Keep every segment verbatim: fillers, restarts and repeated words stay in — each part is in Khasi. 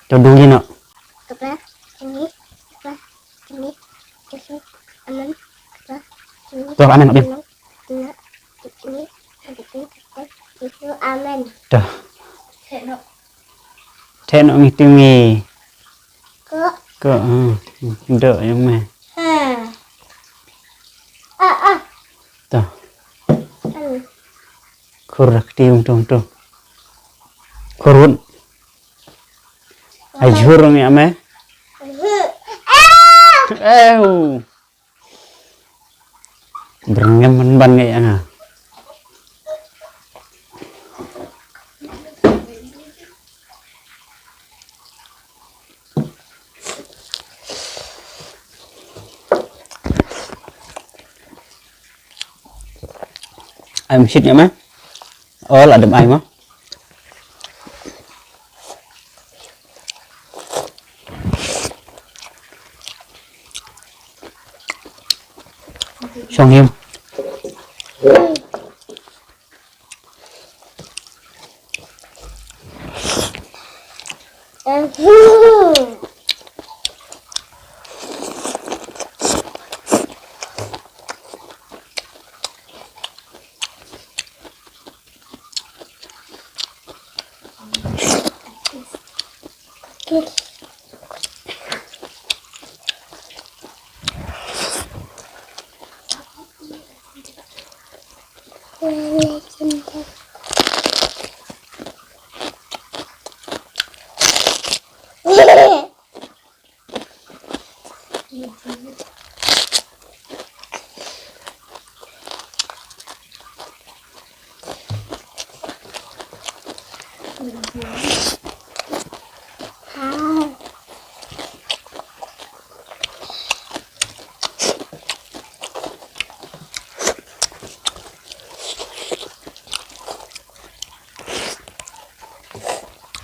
To du ïa no. Kpa, ini, kpa, ini, ini, amen, kpa, ini, to amen, amen. Ini, ini, ini, amen. To. Theh no ngi tu ngi. Ko. Ko, hmm. Do yang me. Ha. Ah, ah. To. Hmm. Khur rak ti ung tung tung. Khur wun. Ai jhur ngi ame. Eh, hu. Berngem ban ban ngi anga. Ai mshit ïa me. Ol adem ai ma. Shong him.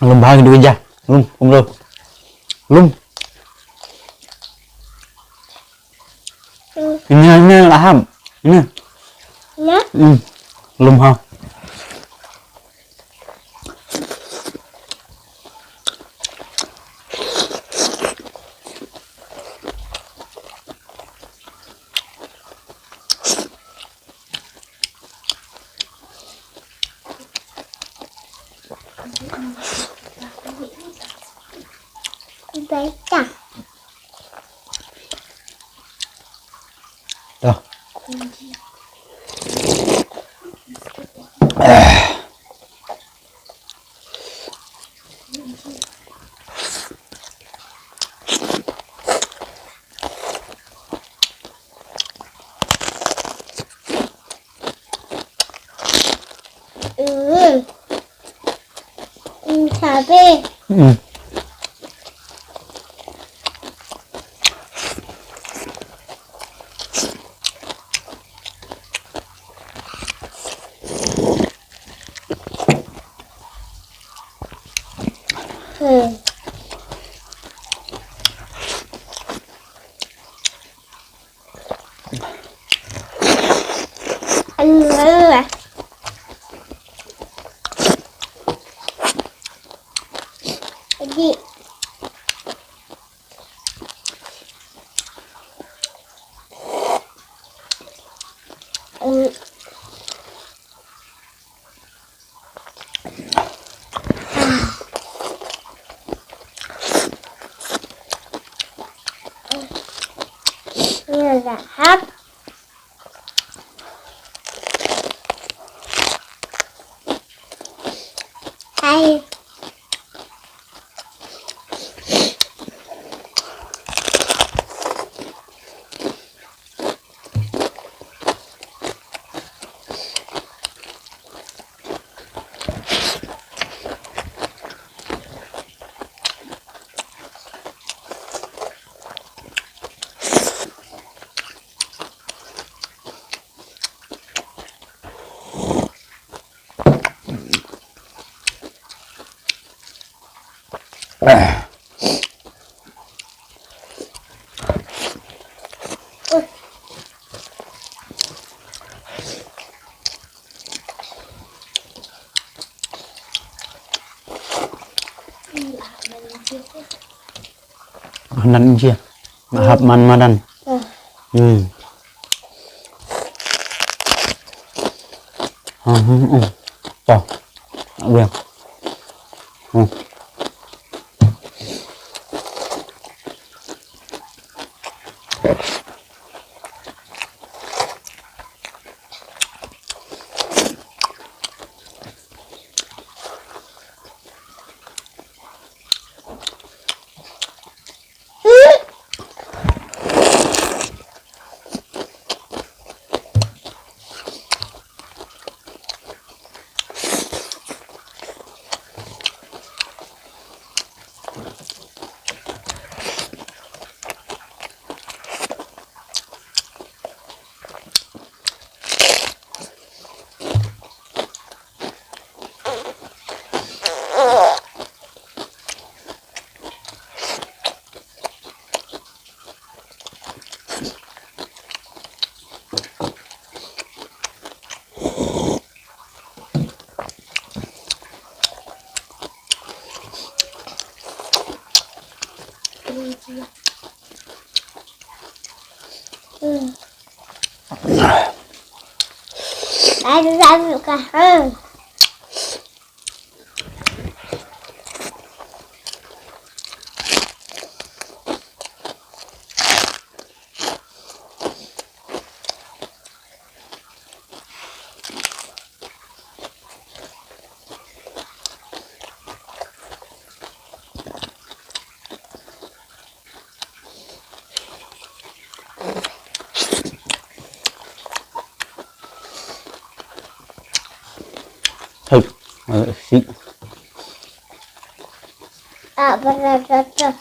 Lum bha ki dei ja. Lum, um lum. Lum. Ina, ina, laham. Ina. Ina? Hmm. Lum ha. Beta. Dah. Hmm. Hmm, sabi. Hmm. Hmm. Hap. Hai. Hanan jia. Hap man madan. Hmm. Hmm, hmm, hmm. Tuh. Biar. Hmm. Hey, eh, si. Ah, betul, betul.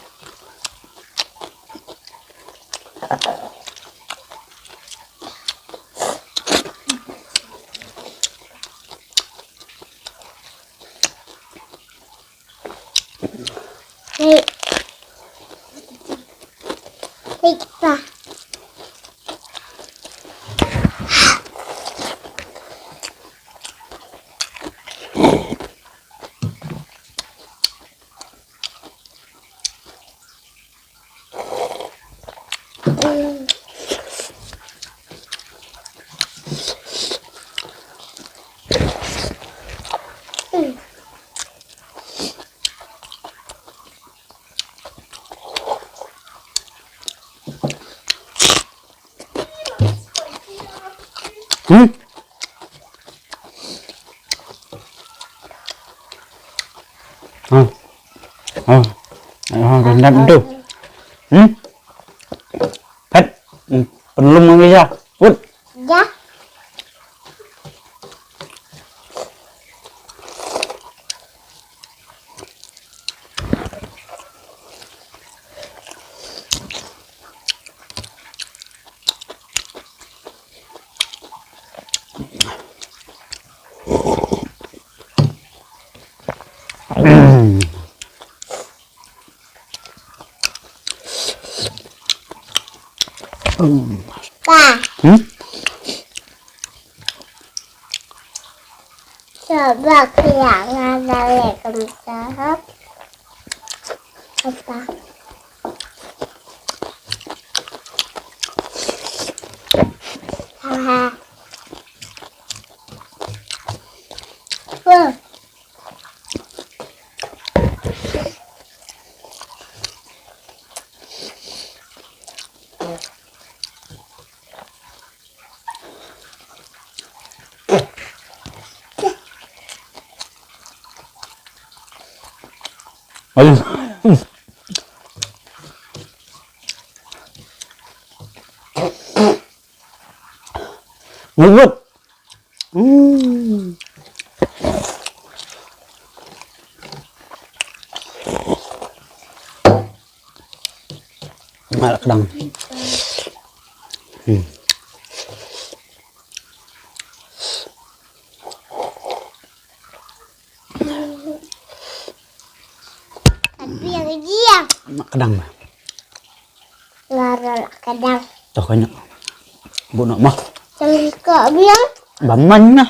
Hey. Hey, pa. Hmm? Hmm. Hmm. Hmm. Hmm. Phet. Hmm. Pynlum ngi ya. Put. Ya. Pa. Hmm? Coba kehilangan dari kentang. Apa? Haha. Wah. Aduh. Ngut. Hmm. Maraq kdang. Hmm. Tapi yang dia. Maraq kdang. Maraq kdang. Toh kanya. Bu nak mah. Tengka biang. Baman nah.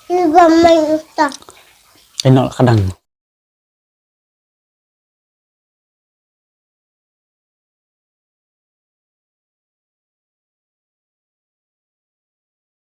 Iba main utak. Ai, nok ka dang.